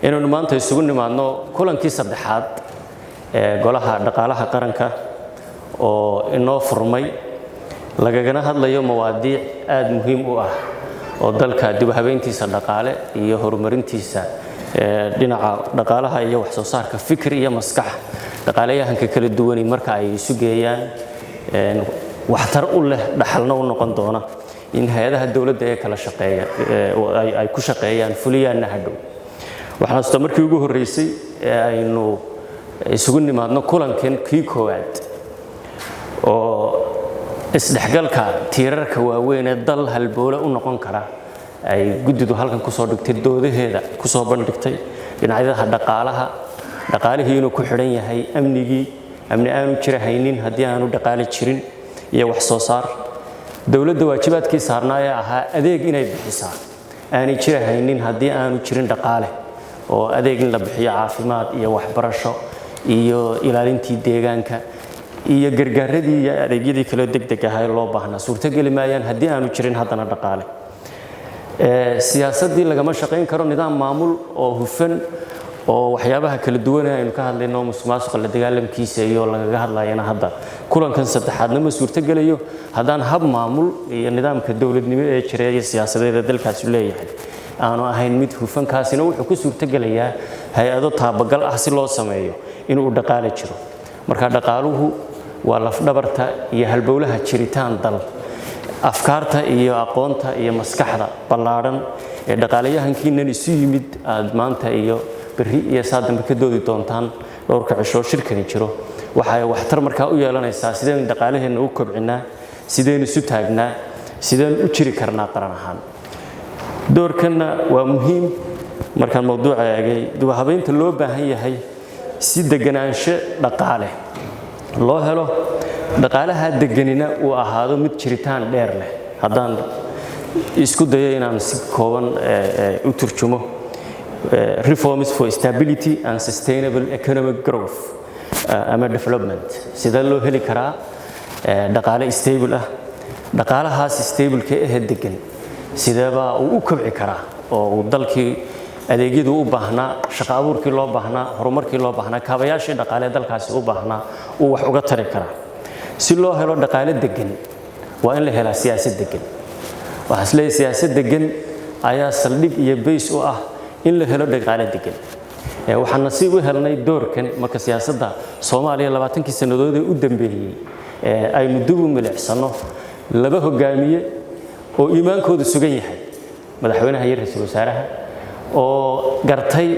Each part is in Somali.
Inaynu maanta isugu nimaadno kulankii saddexaad ee Golaha Dhaqaalaha Qaranka oo inoo furmay, lagagana hadlayo mawaadiic aada muhiim u ah oo dalka dib u habeyntiisa dhaqaale iyo horumarintiisa dhinaca dhaqaalaha iyo wax soo saarka, fikir iyo maskax dhaqaalayahanka kala duwani marka ay isu geeyaan waxtar u leh, dhaxalna u noqon doona in hay-adaha dowladda ee kala shaqeeya ay ku shaqeeyaan, fuliyaanna hadhow. Waxaan xasuustaa markii ugu horreysay ee aynu isugu nimaadno kulankan kii koowaad oo isdhexgalka tiirarka waaweyn ee dal halboole u noqon kara ay guddidu halkan kusoo dhigtay, doodaheeda kusoo bandhigtay dhinacyadaha dhaqaalaha, dhaqaalihii inuu ku xidhan yahay amnigii, amni aanu jira haynin haddii aanu dhaqaale jirin iyo wax soo saar, dowladda waajibaadkii saarnaa ee ahaa adeeg inay bixisaa aanay jira haynin haddii aanu jirin dhaqaale, oo adeeg in la bixiyo caafimaad iyo waxbarasho iyo ilaalintii deegaanka iyo gargaaradii iyo adeegyadii kaleo degdeg ahaa ee loo baahnaa suurtogeli maayaan haddii aanu jirin haddana dhaqaale. Siyaasaddii lagama shaqayn karo nidaam maamul oo hufan oo waxyaabaha kala duwan ee aynu ka hadlayno, musuqmaasuqa la dagaalamkiisa iyo lagaga hadlayana hadda kulankan saddexaadna ma suurtogelayo haddaan hab maamul iyo nidaamka dowladnimo ee jira iyo siyaasadeed ee dalkaasi leeyahay aanu ahayn mid hufan. Kaasina wuxuu ku suurtogelayaa hay-ado taabagal ah si loo sameeyo inuu dhaqaale jiro. Marka dhaqaaluhu waa lafdhabarta iyo halbowlaha jiritaan dal. Afkaarta iyo aqoonta iyo maskaxda ballaadhan ee dhaqaalayahankiinan isu yimid aad maanta iyo berri iyo saa dambe ka doodi doontaan dhowrka cishoo shirkani jiro, waxay waxtar markaa u yeelanaysaa sideen dhaqaalaheenna u kobcinaa, sideen isu taagnaa, sideen u jiri karnaa qaran ahaan. Doorkanna waa muhiim. Markaan mawduuca eegay dib u habeynta loo baahan yahay si deganaansho dhaqaale loo helo, dhaqaalaha deganina uu ahaado mid jiritaan dheer leh, haddaan isku dayo inaan si kooban u turjumo, reforms for stability and sustainable economic growth ama development, sidee loo heli karaa dhaqaale stable ah, dhaqaalahaas stable-ka ahe degan sideebaa uu u kobci karaa oo uu dalkii adeegyadu u baahnaa, shaqo abuurkii loo baahnaa, horumarkii loo baahnaa, kaabayaashii dhaqaale dalkaasi u baahnaa uu wax uga tari karaa? Si loo helo dhaqaale degan waa in la helaa siyaasad degan. Waxaan is leeyahay siyaasad degan ayaa saldhig iyo base u ah in la helo dhaqaale degan. Waxaan nasiib u helnay doorkan marka siyaasadda Soomaaliya 20kii sannadood ee u dambeeyey aynu dib u milicsano, laba hogaamiye oo iimaankoodu sugan yahay, madaxweynaha iyo ra-iisul wasaaraha, oo gartay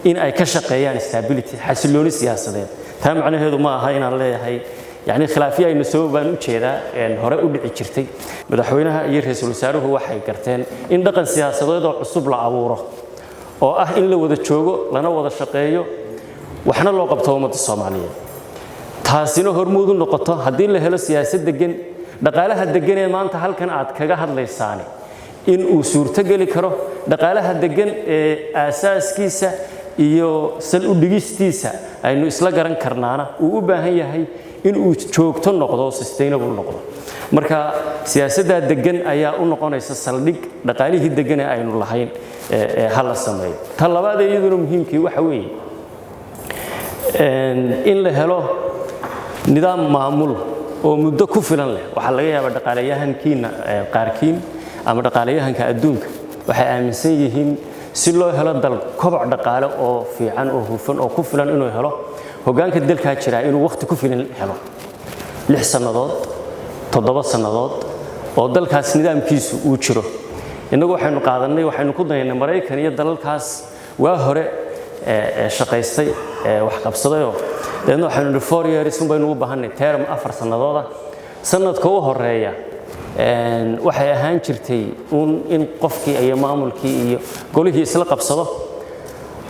in ay ka shaqeeyaan stability, xasillooni siyaasadeed. Taa macnaheedu ma aha inaan leeyahay yacni khilaafyo aynu soo baan u jeedaa hore u dhici jirtay. Madaxweynaha iyo ra-iisul wasaaruhu waxay garteen in dhaqan siyaasadeed oo cusub la abuuro oo ah in la wada joogo, lana wada shaqeeyo, waxna loo qabto ummadda Soomaaliyeed, taasina hormuud u noqoto haddii la helo siyaasad degan, dhaqaalaha degan ee maanta halkan aad kaga hadlaysaani in uu suurtogeli karo. Dhaqaalaha degan ee aasaaskiisa iyo sal u dhigistiisa aynu isla garan karnaana uu u baahan yahay in uu joogto noqdo, sustainable noqdo. Marka siyaasaddaa degan ayaa u noqonaysa saldhig dhaqaalihii degan ee aynu lahayn ee ha la sameeyo. Ta labaad ee iyaduna muhiimkii waxa weeye in la helo nidaam maamul oo muddo ku filan leh. Waxaa laga yaabaa dhaqaalayahankiina qaarkiin ama dhaqaalayahanka adduunka waxay aaminsan yihiin si loo helo dal koboc dhaqaale oo fiican oo hufan oo ku filan inuu helo, hoggaanka dalkaa jiraa inuu wakhti ku filan helo, 6 sannadood, 7 sannadood oo dalkaas nidaamkiisu uu jiro. Innagu waxaynu qaadanay, waxaynu ku dayaynay Maraykan iyo dalalkaas waa hore shaqaystay, wax qabsadayoo dabeedna waxaynu nidhi 4 years un baynu u baahanay, term 4 sannadood ah. Sanadka u horeeya waxay ahaan jirtay uun in qofkii iyo maamulkii iyo golihii isla qabsado.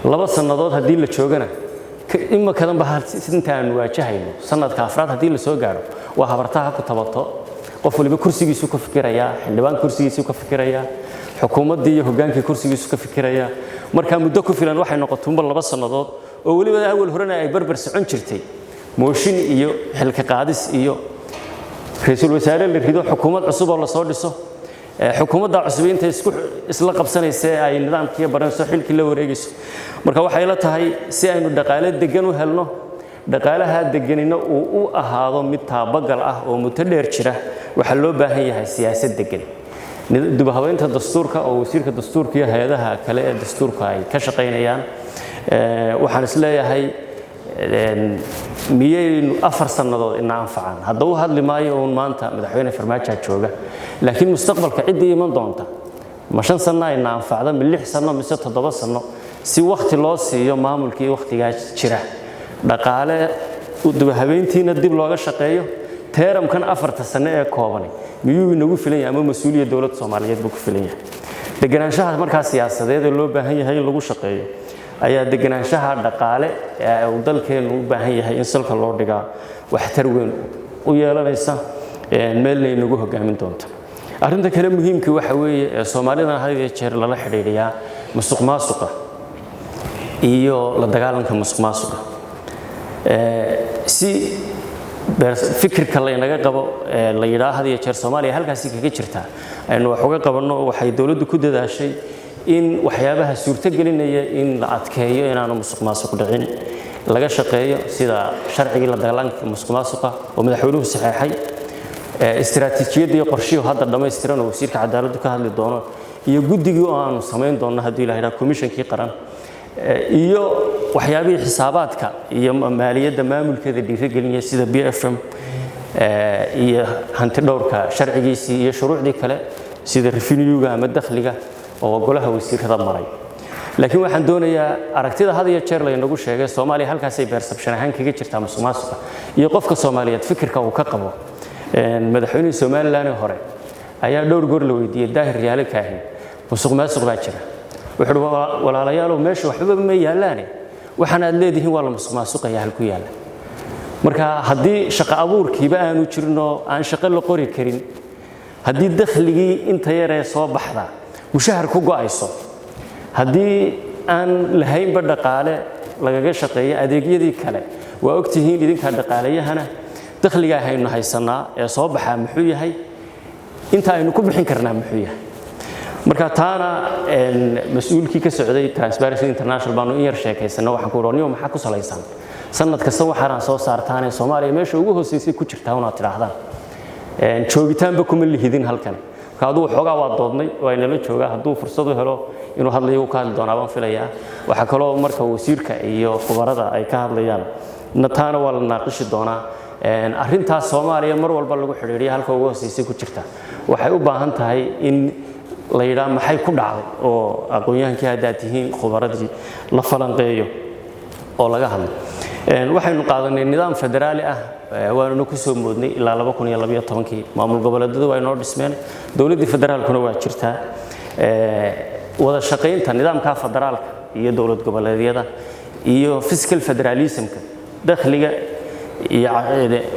2 sannadood haddii la joogana, imakadanba inta aanu waajahayno sanadka afraad haddii la soo gaadho, waa habartaha ku tabato, qof waliba kursigiisu ka fikirayaa, xildhibaan kursigiisu ka fikirayaa, xukuumaddii iyo hoggaankii kursigiisu ka fikirayaa. Marka muddo ku filan waxay noqotunba 2 sannadood, oo weliba awal horena ay barbar socon jirtay mooshin iyo xilka qaadis iyo ra-iisul wasaare la rido, xukuumad cusub oo lasoo dhiso. Xukuumadda cusub intay isku isla qabsanaysa ay nidaamkii baranayso, xilkii la wareegayso. Marka waxay la tahay, si aynu dhaqaale degan u helno, dhaqaalaha deganina uu u ahaado mid taabagal ah oo muddo dheer jira, waxaa loo baahan yahay siyaasad degan. Dib u habeynta dastuurka oo wasiirka dastuurka iyo hay-adaha kale ee dastuurka ay ka shaqaynayaan, waxaan isleeyahay, miyaynu 4 sannadood ina anfacaan? Hadda u hadli maayo uun maanta Madaxweyne Farmaajo jooga, laakiin mustaqbalka ciddii iman doonta, ma 5 sanno ina anfacda, ma 6 sanno, mise 7 sanno? Si wakhti loo siiyo maamulkii wakhtigaa jira, dhaqaale dib u habeyntiina dib looga shaqeeyo. Term-kan 4-ta sano ee koobani miyuu inagu filan yahay, ama mas-uuliyadda dowladda Soomaaliyeed buu ku filan yahay? Deganaanshaha markaa siyaasadeed ee loo baahan yahay in lagu shaqeeyo ayaa deganaanshaha dhaqaale ee uu dalkeennu u baahan yahay in salka loo dhigaa waxtar weyn u yeelanaysa, meelna inagu hogaamin doonta. Arrinta kale muhiimkii waxa weeye ee Soomaalidana had iyo jeer lala xidhiidhiyaa musuq maasuqa iyo la dagaalanka musuq maasuqa. Si fikirka laynaga qabo la yidhaa had iyo jeer Soomaaliya halkaasi kaga jirtaa aynu wax uga qabanno, waxay dowladdu ku dadaashay in waxyaabaha suurtogelinaya in la adkeeyo inaanu musuq maasuq dhicin laga shaqeeyo, sida sharcigii la dagaalanka musuq maasuqa oo madaxweynuhu saxeexay, istiraatiijiyadda iyo qorshihii hadda dhammaystiran oo wasiirka cadaaladdu ka hadli doono, iyo guddigii oo aanu samayn doonno haddii la yidhaha, komishankii qaran, iyo waxyaabihii xisaabaadka iyo maaliyadda maamulkeeda dhiirigelinaya sida PFM iyo hanti dhowrka sharcigiisii iyo shuruucdii kale sida revenue-ga ama dakhliga oo golaha wasiirada maray. Laakiin waxaan doonayaa, aragtida had iyo jeer laynagu sheegay Soomaaliya halkaasay perception ahaan kaga jirtaa musuq maasuqa iyo qofka Soomaaliyeed fikirka uu ka qabo. Madaxweynihii Somaliland hore ayaa dhowr goor la weydiiyey, Daahir Riyaale Kaahin, musuq maasuq baa jira. Wuxuu uhi, walaalayaalow, meesha waxba ma yaallaane, waxaan aad leedihiin waa la musuq maasuqaya halku yaalla. Marka haddii shaqo abuurkiiba aanu jirinoo aan shaqo la qori karin, haddii dakhligii inta yaree soo baxda mushahar ku go'ayso, haddii aan lahaynba dhaqaale lagaga shaqeeyo adeegyadii kale, waa ogtihiin idinkaa dhaqaalayahana, dakhligaa haynu haysanaa ee soo baxaa muxuu yahay? Inta aynu ku bixin karnaa muxuu yahay? Marka taana mas-uulkii ka socday Transparency International baanu in yar sheekaysano. Waxaan ku uhi, maxaa ku salaysan sanad kasta waxaanaan soo saartaane Soomaaliya meesha ugu hooseysay ku jirtaa unaad tidhaahdaan, joogitaanba kuma lihidin halkan? Marka aduu xoogaa waa doodnay, waa inala joogaa. Hadduu fursad u helo inuu hadlayo, ka hadli doonaa baan filayaa. Waxaa kaloo marka wasiirka iyo khubarada ay ka hadlayaan na taana waa la naaqishi doonaa. Arrintaas Soomaaliya mar walba lagu xidhiidhiya halka ugu hooseysay ku jirta waxay u baahan tahay in la yidhaa maxay ku dhacday, oo aqoon-yahankii haddaad tihiin khubaradii la falanqeeyo oo laga hadlo. Waxaynu qaadanay nidaam federaali ah, waanuna ku soo moodnay ilaa 2012-kii. Maamul goboleedyadu waa inoo dhismeen, dowladdii federaalkuna waa jirtaa. Wada shaqaynta nidaamka federaalka iyo dowlad goboleedyada iyo fiscal federalism-ka, dakhliga iyo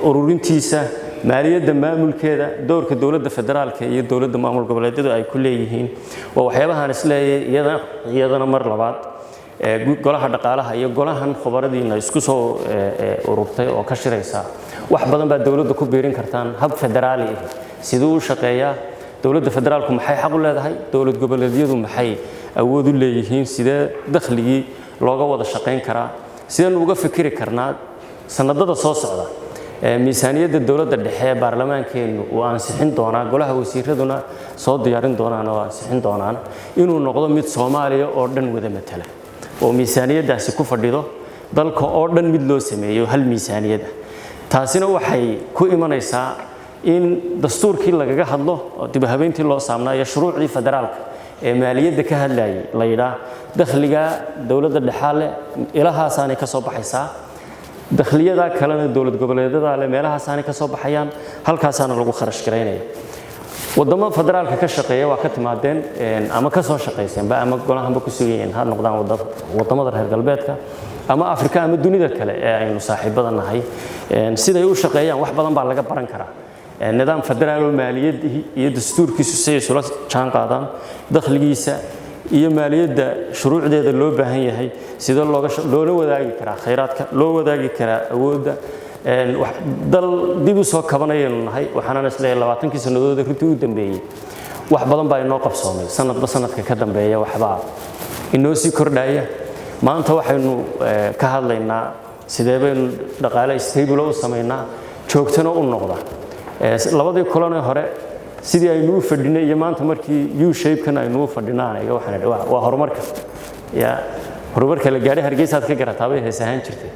ururintiisa, maaliyadda maamulkeeda, doorka dowladda federaalka iyo dowladda maamul goboleedyadu ay ku leeyihiin, waa waxyaabahaan isleeyahay iyadana mar labaad golaha dhaqaalaha iyo golahan khubaradiina isku soo ururtay oo ka shiraysa wax badan baa dowladda ku biirin kartaan. Hab federaali ah siduu u shaqeeyaa? Dowladda federaalku maxay xaq u leedahay? Dowlad goboleedyadu maxay awood u leeyihiin? Sidee dakhligii looga wada shaqayn karaa? Sideenu uga fikiri karnaa sanadada soo socda miisaaniyadda dowladda dhexe ee baarlamaankeennu uu ansixin doonaa, golaha wasiiraduna soo diyaarin doonaan oo ansixin doonaan, inuu noqdo mid Soomaaliya oo dhan wada matala, oo miisaaniyaddaasi ku fadhido dalka oo dhan mid loo sameeyo hal miisaaniyad ah? Taasina waxay ku imanaysaa in dastuurkii lagaga hadlo oo dib u habeyntii loo saamnaa iyo shuruucdii federaalka ee maaliyadda ka hadlayay la yidhaah dakhliga dowladda dhexaa leh, ilahaasaanay ka soo baxaysaa, dakhliyada kalena dowlad goboleedyada leh, meelahaasaanay ka soo baxayaan, halkaasaana lagu kharash garaynaya. Wadamo federaalka ka shaqeeya waa ka timaadeen ama ka soo shaqayseenba ama golahanba ku sugan ha noqdaan wadamada reer galbeedka ama Afrika ama dunida kale ee aynu saaxiibada nahay, siday u shaqeeyaan wax badan baa laga baran karaa. Nidaam federaal oo maaliyadii iyo dastuurkiisu si ay isula jaan qaadaan, dakhligiisa iyo maaliyadda shuruucdeeda loo baahan yahay, sidee looga loola wadaagi karaa khayraadka, loo wadaagi karaa awoodda. Dal dib u soo kabanayaynu nahay. Waxaanan isleeyahay 20-kii sannadood runtii u dambeeyey Wax badan baa inoo qabsoomay, sanadba sanadka ka dambeeya waxbaa inoo sii kordhaya. Maanta waxaynu ka hadlaynaa sidee baynu dhaqaale stable u samaynaa, joogtana u noqda. Labadii kulanee hore sidii aynu u fadhinay iyo maanta markii U shape-kan aynu u fadhinaa, aniga waxaan idhi waa horumarka ya horumarka la gaadhay. Hargeysaad ka garataa bay hees ahaan jirtay.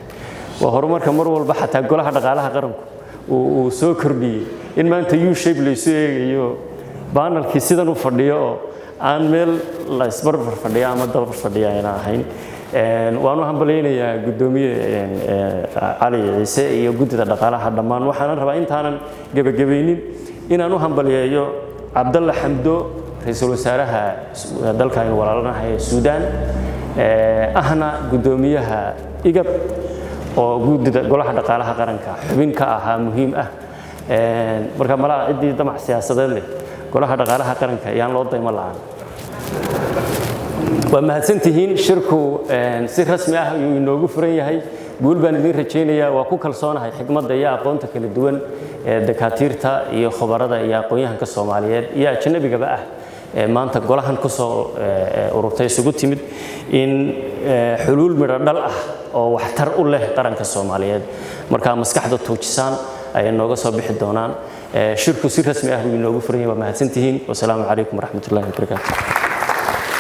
Waa horumarka mar walba xataa Golaha Dhaqaalaha Qaranku uu soo kordhiyey, in maanta U shape laysu eegayo, panel-kii sidan u fadhiyo oo aan meel la isbarbar fadhiya ama dabar fadhiya ayna ahayn. Waan u hambalyaynayaa guddoomiye Cali Ciise iyo guddida dhaqaalaha dhammaan. Waxaanan rabaa intaanan gebagabaynin inaan u hambalyeeyo Cabdalla Xamdo, ra-iisul wasaaraha dalka aynu walaalanahay ee Suudaan, ahna guddoomiyaha IGAD, oo guddida Golaha Dhaqaalaha Qaranka xubin ka ahaa muhiim ah. Marka malaha ciddii damac siyaasadeed leh Golaha Dhaqaalaha Qaranka yaan loo daymo la'aan. Waa mahadsantihiin. Shirku si rasmi ah ayuu inoogu furan yahay. Guul baan idiin rajaynayaa. Waa ku kalsoonahay xikmadda iyo aqoonta kala duwan ee dakaatiirta iyo khubarada iyo aqoon-yahanka Soomaaliyeed iyo ajnabigaba ah ee maanta golahan kusoo ururtay isugu timid in xuluul midho dhal ah oo waxtar u leh qaranka Soomaaliyeed markaa maskaxda tuujisaan ay nooga soo bixi doonaan. Shirku si rasmi ah buu inoogu furan yahay. Waa mahadsantihiin. Wasalaamu calaykum waraxmatullahi wabarakaatu.